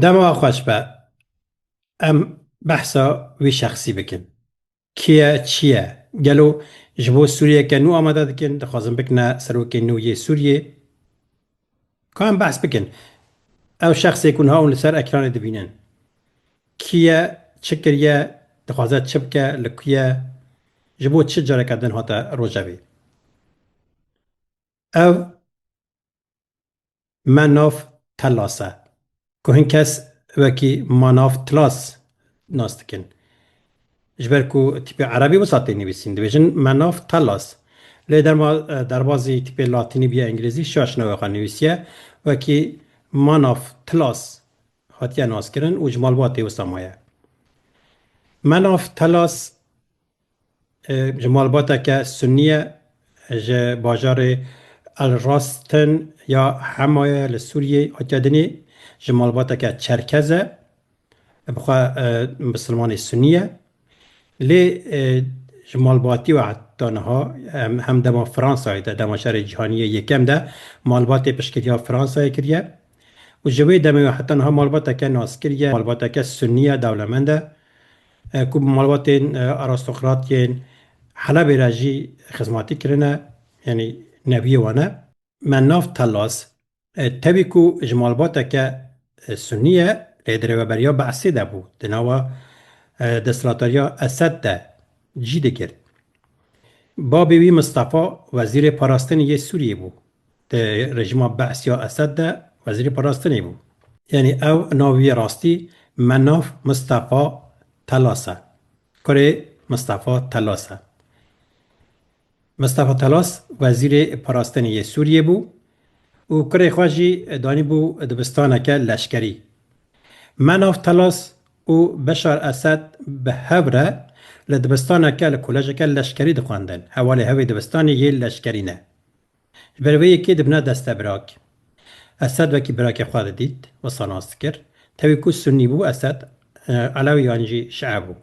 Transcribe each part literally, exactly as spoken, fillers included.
Dema xweş be. Em behsa wî şexsî bikin. Kî ye, çi ye? Gelo ji bo Sûriyeke nû amade dikin, dixwazin bikine serokê nû yê Sûriyê? Ka em behs bikin. Ew şexsê ku niha hûn li ser ekranê dibînin. Kî ye, çi kiriye, dixwaze çi bike, li ku ye, ji bo çi careke din hate rojevê? Ev Manav Telas e, ku hin kes wekî Manav Telas nas dikin. Ji ber ku tîpê erebî wisa tê nivîsîn, dibêjin Manav Telas. Lê derma, e, derbazî tîpê latînî bûye îngilîzî, şaş navê xwe nivîsiye, wekî Manav Telas hatiye naskirin û ji malbatê wisa maye. Manav Telas e, ji malbateke Sunî ye, ji bajarê El Rastin ya Hemaye li Sûriyê hatiye dinê, ji malbateke Çerkez e, bi xwe, e, misilmanê Sunî ye. Lê, e, ji malbatî ve heta niha, em, hem dema Fransayê de, dema şerê cîhanî yê yekem de malbatê piştgiriya Fransayê kiriye. Û ji wê demê ve heta niha malbateke naskir ye, malbateke Sunî ye, dewlemend e. E, ku bi malbatên, e, aristokrat yên Helebê re jî xizmatî kirine, yanî nebiyê wan e. Manav Telas, e, tevî ku ji malbateke, e, Sunî ye, lê di rêveberiya Be'sê de bû, di nava, e, desthilatdariya Esed de cî digirt. Babê wî Mistefa wezîrê parastinê yê Sûriyê bû. Di rejîma Be'siya Esed de wezîrê parastinê bû. Yanî ew navê wî rastî Menaf Mistefa Telas e. Kurê Mistefa Telas e. Mistefa Telas wezîrê parastinê yê Sûriyê bû û kurê xwe jî danîbû dibistaneke leşkerî. Menaf Telas û Beşar Esed bi hev re li dibistaneke, li kolejeke leşkerî dixwendin. Hevalê hevê dibistanê yê leşkerî ne. Ji ber vê yekê dibine destebirak. Esed wekî birakê xwe didît, wisa nas dikir. Tevî ku Sunnî bû, Esed, e, Elewî yan jî Şia bû.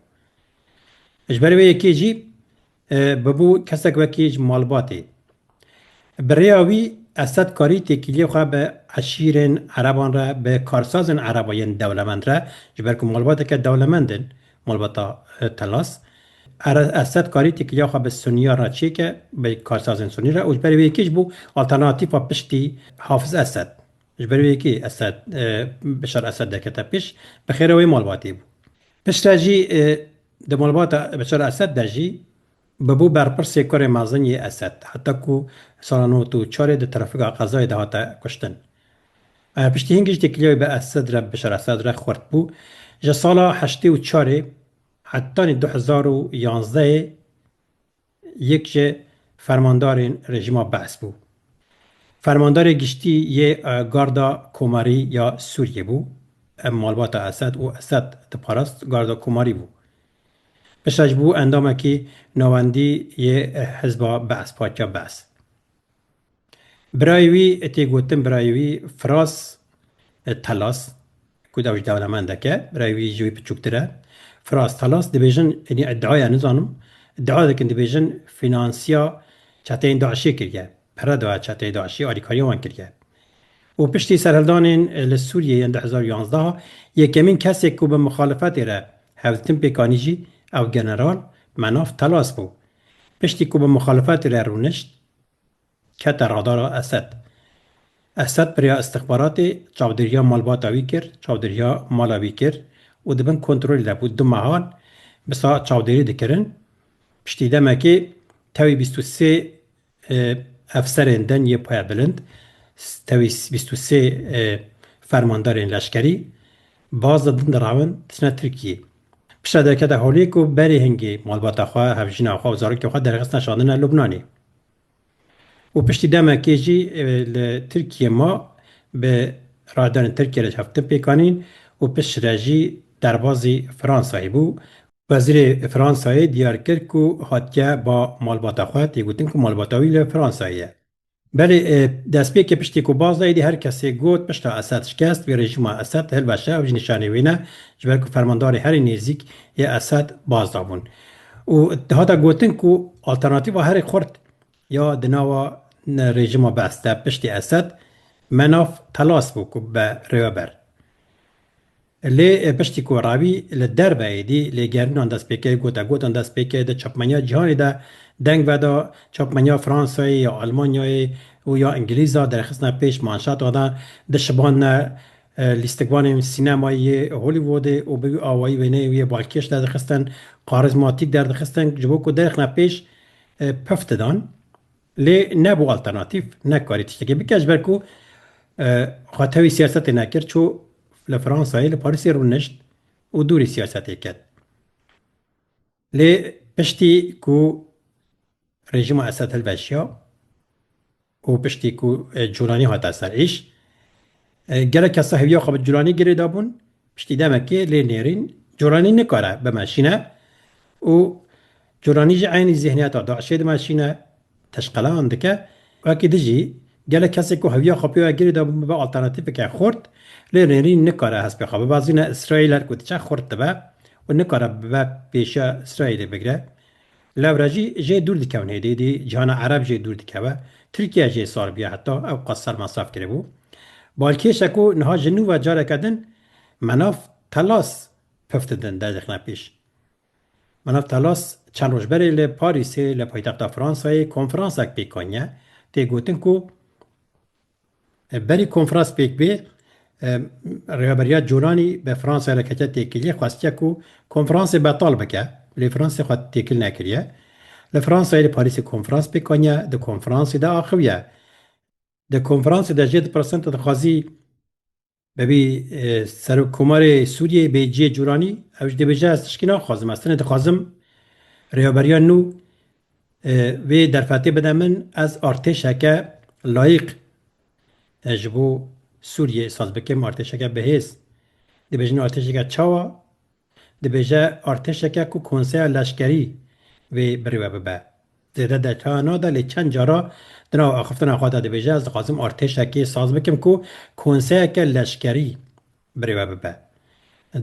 Ji ber vê yekê jî, e, bibû kesek wekî ji malbatê. Bi rêya wî Esed karî têkiliyê xwe bi eşîrên Ereban re, bi karsazên Ereba yên dewlemend re, ji ber ku malbateke dewlemend in, malbata, e, Telas. Ere-, Esed karî têkiliya xwe bi Sunniya re çêke, bi karsazên Sunnî re û ji ber vê yekê jî bû alternatîfa piştî Hafiz Esed. Ji ber vê yekê Esed, e, Bişar Esed derkete pêş, bi xêra wê malbatê bû. Piştre jî, e, di malbata Bişar Esed de jî bibû berpirsê kurê mezin yê Esed, heta ku sala nod û çarê di trafika Qezayê de hate kuştin. E, piştî hingî jî têkiliya wî bi Esed re, Bişar Esed re xurt bû. Ji sala heştê û çarê hetanî du hezar û yanzdehê yek ji fermandarên rejîma Be's bû. Fermandarê giştî yê, e, Garda Komarî ya Sûriyê bû. Em malbata Esed û Esed diparast, Garda Komarî bû. Piştre jî bû endamekî navendî yê, e, hizba Be's, partiya Be's. Birayê wî, tê gotin birayê wî Firas, e, Telas, ku ew jî dewlemendek e, birayê wî ji wî piçûktir e. Firas Telas dibêjin, yanî îdiaya nizanim, îdia dikin dibêjin finansiya çeteyên DAIŞê kiriye. Pere daye çeteyê DAIŞê, alîkariya wan kiriye. Û piştî serhildanên, e, li Sûriyê yên du hezar û yanzdeh, yekemîn kesê ku bi muxalifetê re hevdîtin pêk anî jî ew general Menaf Telas bû. Piştî ku bi muxalifetê re rûnişt, kete radara Esed. Esed bi rêya istixbaratê çavdêriya malbata wî kir, çavdêriya mala wî kir û di bin kontrolê de bû. Du mehan bisa çavdêrî dikirin. Piştî demekê tewî bîst û sê, e, efserên din yê payebilind, tewî bîst û sê, e, fermandarên leşkerî baz didin, dirawin, diçine Tirkiyê. Piştre derkete holê ku berê hingê malbata xwe, hevjîna xwe û zarokê xwe derxistine şandine Lubnanê. Û piştî demekê jî, e, li Tirkiyê ma, bi rayedarên Tirkiyê re hevdîtin pêk anîn û piştre jî derbazî Fransayê bû. Wezîrê Fransayê diyar kir ku hatiye ba malbata xwe, tê gotin ku malbata wî li Fransayê ye. Belê, e, destpêkê piştî ku baz da, êdî her kesê got pişta Esed şikest, wê rejîma Esed hilweşe, ew jî nîşanê wê ne, ji ber ku fermandarê herî nêzîk yê Esed baz dabûn. Û dihate gotin ku alternatîfa herî xurt ya di nava rejîma Be's de piştî Esed Menaf Telas bû ku be rêweber. Lê, e, piştî ku rabî li derve êdî lêgerînan dest pê kir, gote gotan dest pê kir, di çapmeniya cîhanê de deng veda, çapmeniya Fransayê ya Almanyayê û ya Îngilîza derxistine pêş manşeta de, dişibandine, e, lîstikvanên sînemayê yê Hollywoodê û bi wî awayî wêneyê wî yê balkêş derdixistin, karizmatîk derdixistin, ji bo ku derxine pêş, e, pif didan. Lê nebû alternatîf, nekarî tiştekê bike, ji ber ku, e, xwe tevî siyasetê nekir, çû li Fransayê, li Parîsê rûnişt û dûrî siyasetê ket. Lê piştî ku rejîma Esed hilveşiya û piştî ku, e, Cûlanî hate ser îş, e, gelek kesa hêviya xwe bi Cûlanî girê dabûn, piştî demekê lê nêrîn Cûlanî nikare bimeşîne û Cûlanî jî eynî zihniyeta DAIŞê dimeşîne, teşqeleyan dike. Wekî din jî gelek kesê ku hêviya xwe pê ve girê dabûn bibe alternatîfeke xurt, lê nêrîn nikare hespê xwe bibezîne Îsraîl, her ku diçe xurt dibe û nikare bibe pêşiya Îsraîlê bigire. Lewre jî jê dûr dikevin hêdî, hêdî cîhana Ereb jê dûr dikeve. Tirkiye jê sar bûye heta ew qas ser mesaf kiribû. Balkêş e ku niha ji nû ve careke din Menaf Telas pif didin, derdixine pêş. Menaf Telas çend roj berê li Parîsê, li paytexta Fransayê, konferansek pêk aniye. Tê gotin ku, e, berî konferans pêk bê, e, rêveberiya Cûlanî bi Fransayê re ketiye têkiliyê, xwestiye ku konferansê betal bike, lê Fransayê xwe têkil nekiriye. Li Fransayê li Parîsê konferans pêk aniye, di konferansê de axiviye. Di konferansê de jê dipirsin, tu dixwazî bibî, e, Serokkomarê Sûriyê bê cihê Cûlanî? Ew jî dibêje, ez tişkî naxwazim, ez tenê dixwazim rêveberiya nû, e, vê derfetê bide min, ez artêşeke layîq, e, ji bo Sûriyê saz bikim, artêşeke bihêz. Dibêjin artêşeke çawa? Dibêje artêşeke ku konseya leşkerî vê birêve bibe. Zêde detaya nade, lê çend cara di nav axiftina xwe de dibêje, ez dixwazim artêşekê saz bikim ku konseyeke leşkerî birêve bibe.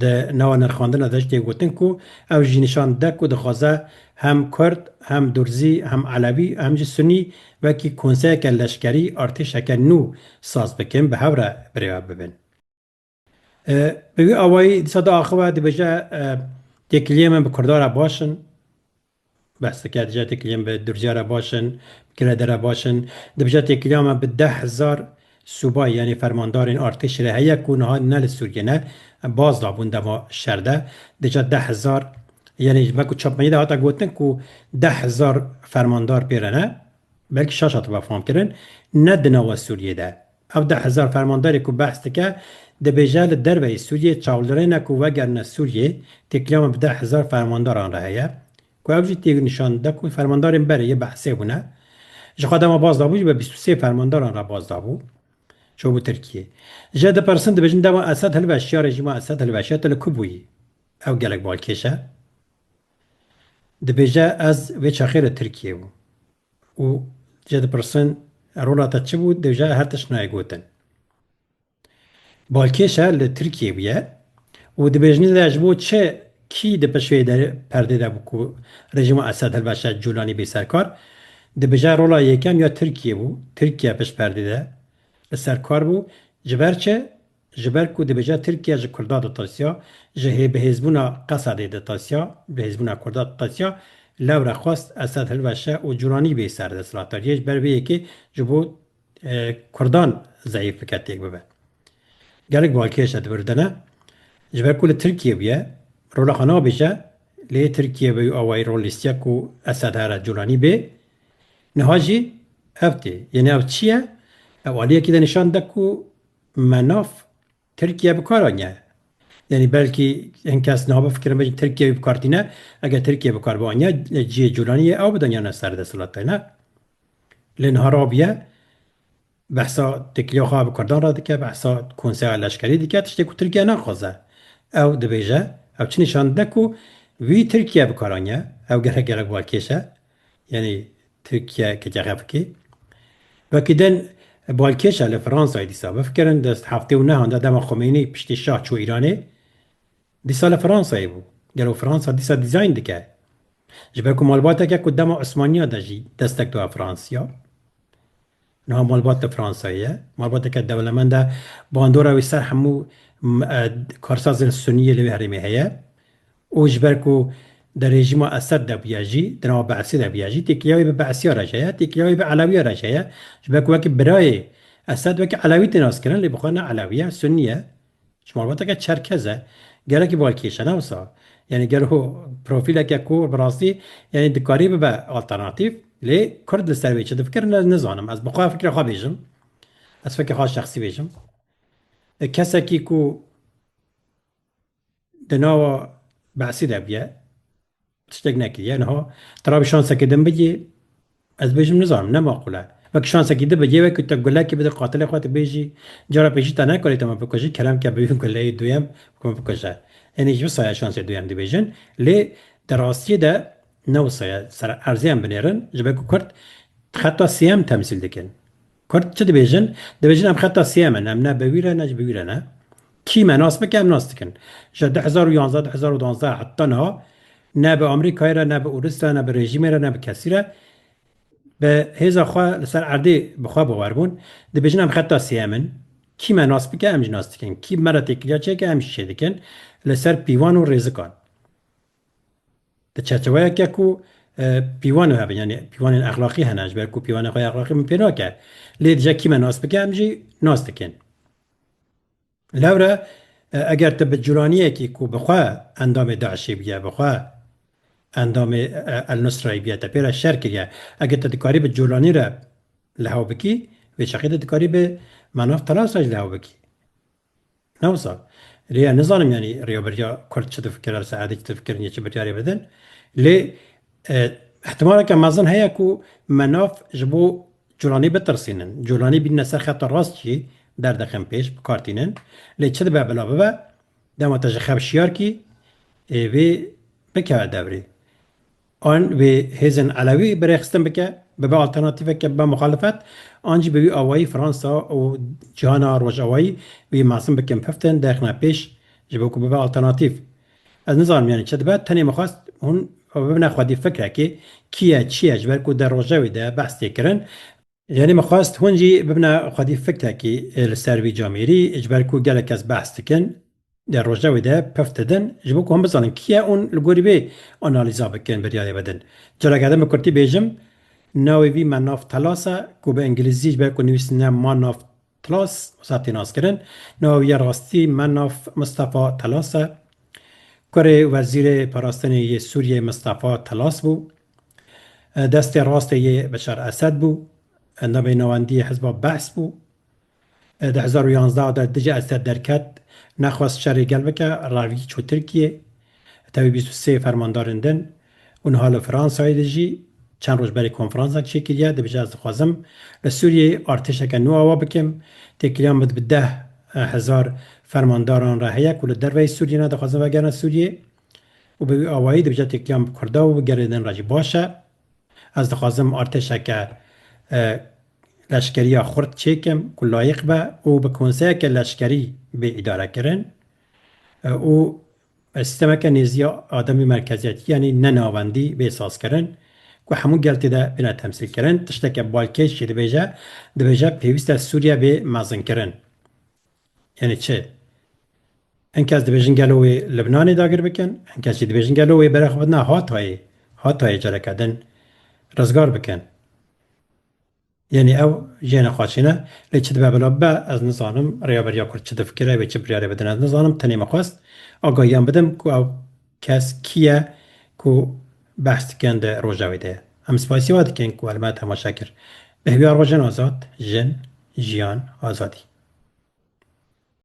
Di nava nirxandina de jî tê gotin ku ew jî nîşan dide ku dixwaze hem Kurd, hem Durzî, hem Elewî, hem jî Sunî wekî konseyeke leşkerî artêşeke nû saz bikin, bi hev re birêve bibin. E, bi wî awayî dîsa diaxive, dibêje, e, têkiliyê me bi Kurda re baş in. Behs dike, dibêje têkiliyê me bi Durziya re baş in, bi Kirede re baş in. Dibêje têkiliya me bi deh hezar subay, yanî fermandarên artêşê re heye ku niha ne li Sûriyê ne, baz dabûn dema şer de. Dibêje deh hezar, yanî ji me ku çapmenî de hate gotin ku deh hezar fermandar pê re ne. Belkî şaş hatibe fam kirin, ne di nava Sûriyê de. Ev deh hezar fermandarê ku behs dike, dibêje li derveyî Sûriyê çavlirêne ku vegerine Sûriyê, têkiliya me bi deh hezar fermandaran re heye. Ku ev jî tê nîşan dide ku fermandarên berê yê behsê bûne. Ji xwe dema baz dabû jî bi bîst û sê fermandaran re baz dabû. Çûbû Tirkiyê. Jê dipirsin, dibêjin dema Esed hilveşiya, rejîma Esed hilveşiya, tu li ku bûyî? Ew gelek balkêş e. Dibêje, ez vê çaxê li Tirkiyê bûm. Û jê dipirsin, rola te çi bû? Dibêje, her tişt nayê gotin. Balkêş e, li Tirkiyê bûye û dibêjin de ji bo çi, kî di pişt vê der-, perdê de bû ku rejîma Esed hilveşe, Cûlanî bê serkar? Dibêje, rola yekem ya Tirkiyê bû. Tirkiye pişt perdê de li ser kar bû. Ji ber çi? Ji ber ku dibêje Tirkiye ji Kurda ditirsiya, ji hê-, bihêzbûna Qesedê ditirsiya, bihêzbûna Kurda ditirsiya, lewre xwest Esed hilweşe û Cûlanî bê ser desthilatdariyê, ji ber vê yekê ji bo, e, Kurdan zeyîf bike, têk bibe. Gelek balkêş e di vir de ne. Ji ber ku li Tirkiye bûye, rola xwe nabêje, lê Tirkiye bi wî awayî rol lîstiye ku Esed here, Cûlanî bê. Niha jî ev tê. Yanî ev çi ye? Ew aliyekî de nîşan dide ku Menaf Tirkiye bi kar aniye. Yanî belkî hin kes niha bifikirin, bêjin Tirkiye wî bi kar tîne. Eger Tirkiye bi kar bianiye, cihê Cûlaniyê ew bidaniya ne ser desthilatdayî ne. Lê niha rabiye behsa têkiliya xwe bi Kurdan re dike, behsa konseya leşkerî dike, tiştê ku Tirkiye naxwaze. Ew dibêje, ew çi nîşan dide ku wî Tirkiye bi kar aniye, ew gelek gelek balkêş e. Yanî Tirkiye ketiye xefikê. Wekî din balkêş e li Fransayê dîsa. Bifikirin di heftê û nehan de dema Xomeyni piştî şah çû Îranê, dîsa li Fransayê bû. Gelo Fransa dîsa dîzayn dike? Ji ber ku malbateke ku dema Osmaniya de jî destek da Fransiya. Niha malbat li Fransayê ye. Malbateke dewlemend e. Bandora wî ser hemû m- e, karsazên Sunî yê li wê herêmê heye. Û ji ber ku di rejîma Esed de bûye jî, di nava Be'sî de bûye jî, têkiliya wê bi Be'siya re jî heye, têkiliya wê bi Elewiya re jî heye. Ji ber ku wekî birayê Esed wekî Elewî tê naskirin, lê bi xwe ne Elewî ye, Sunî ye. Ji malbateke Çerkez e. Gelekî balkêş e, ne wisa? Yanî gelo profîleke ku bi rastî, yanî dikarî bibe alternatîf, lê Kurd li ser wê çi difikir, ne, nizanim. Ez bi xwe fikra xwe bêjim. Ez fikra xwe şexsî bêjim. E, kesekî ku di nava Be'sî de bûye, tiştek nekiriye. Niha tu rabî şansekê din bigî, ez bêjim nizanim, ne maqûl e. Wek şansekî din bigî, wek tu gulekî bide qatilê xwe, tu bêjî, cara pêşî te nekarî te me bikujî, kerem ke bi wî guleyê duyem ku me bikuje. Yanî ji wisa ye şansê duyem dibêjin. Lê di rastiyê de ne wisa ye, ser erzê em binêrin, ji ber ku Kurd xeta sêyem temsîl dikin. Kurd çi dibêjin? Dibêjin em xeta sêyem in, em ne bi wî re ne ji bi wî re ne. Kî me nas bike em nas dikin. Ji du hezar û yanzdeh, du hezar û duwazdeh heta niha ne bi Amerîkayê re, ne bi Ûris re, ne bi rejîmê re, ne bi kesî re bi hêza xwe li ser erdê bi xwe bawer bûn. Dibêjin em xeta sêyem in. Kî me nas bike em jî nas dikin. Kî me re têkiliya çêke em jî çêdikin. Li ser pîvan û rêzikan. Di çerçeveyeke ku, e, pîvan hebin, yanî pîvanên exlaqî hene, ji ber ku pîvanên xwe exlaqî min pê nake. Lê dije kî me nas bike, em jî nas dikin. Lewre, e, eger tu bi Cûlaniyekî ku bi xwe endamê DAIŞê bûye, bi xwe endamê, e, El Nusrayê bûye, te pê re şer kiriye, eger tu dikarî bi Cûlanî re lihew bikî, vê çaxê de dikarî bi Menaf Talas re jî lihew bikî. Ne wisa. Rêya nizanim, yanî rêveberiya Kurd çi difikire, li ser erdê çi difikirin, yê çi biryarê bidin. Lê, e, ihtimaleke mezin heye ku Menaf ji bo Cûlanî bitirsînin. Cûlanî bînine ser xeta rast jî derdixin pêş, bi kar tînin. Lê çi dibe bila bibe, dema te ji xew şiyar kî, ê, vê bikeve devrê. An wê hêzên Elewî birêxistin bike, bibe alternatîfeke, bibe muxalifet, an jî bi wî awayî Fransa û cihana rojawayî wî mezin bikin piftin, derxine pêş, ji bo ku bibe alternatîf. Ez nizanim, yanî çi dibe, tenê min xwest hûn bibine xwedî fikrekê, kî ye, çi ye, ji ber ku di rojevê de behs tê kirin. Yanî min xwest hûn jî bibine xwedî fikrekî, e, li ser vî camêrî, ji ber ku gelek kes behs dikin, di rojevê de pif didin, ji bo ku hûn bizanin kî ye û li gorî vê analîza bikin, biryarê bidin. Careke din bi kurtî bêjim, navê vî Menaf Telas e, ku bi îngilîzî ji ber ku nivîsîne Manaf Telas, wisa tê naskirin. Navê wî ya rastî Menaf Mistefa Telas e. Kurê wezîrê parastinê yê Sûriyê Mistefa Telas bû. Destê rastê yê Beşar Esed bû. Endamê navendî yê Hizba Behs bû. Di hezar û yanzdeh de dijî Esed derket, nexwest şerê gel bike, revî çû Tirkiyê. Tevî bîst û sê fermandarên din û niha li Fransayê de jî çend roj berê konferansek çêkiriye, dibêje, ez dixwazim li Sûriyê artêşeke nû ava bikim. Têkiliya min bi deh hezar fermandaran re heye ku li derveyî Sûriyê ne, dixwazin vegerine Sûriyê. Û bi wî awayî dibêje, têkiliya min bi Kurda û bi gelê din re jî baş e. Ez dixwazim artêşeke, e, leşkeriya xurt çêkim ku layiq be û bi konseyeke leşkerî bê îdarekirin, e, û sîstemeke nêzî ya ademî merkeziyetî, yanî ne navendî bê sazkirin, ku hemû gel tê de bêne temsîlkirin. Tişteke balkêş jî dibêje, dibêje pêwîst e Sûriye bê mezinkirin. Yanî çi? Hin kes dibêjin gelo wê Libnanê dagir bikin, hin kes jî dibêjin gelo wê berê xwe bidine Hatayê, Hatayê careke din rizgar bikin. Yanî ew jê nexweşî ne, lê çi dibe bila bibe, ez nizanim, rêveberiya Kurd çi difikire, wê çi biryarê bidin, ez nizanim, tenê min xwest agahiyan bidim ku ew kes kî ye ku behs dikin di rojevê de ye. Em spasiya we dikin ku we li me temaşe kir. Bi hêviya rojên azad, jin, jiyan, azadî.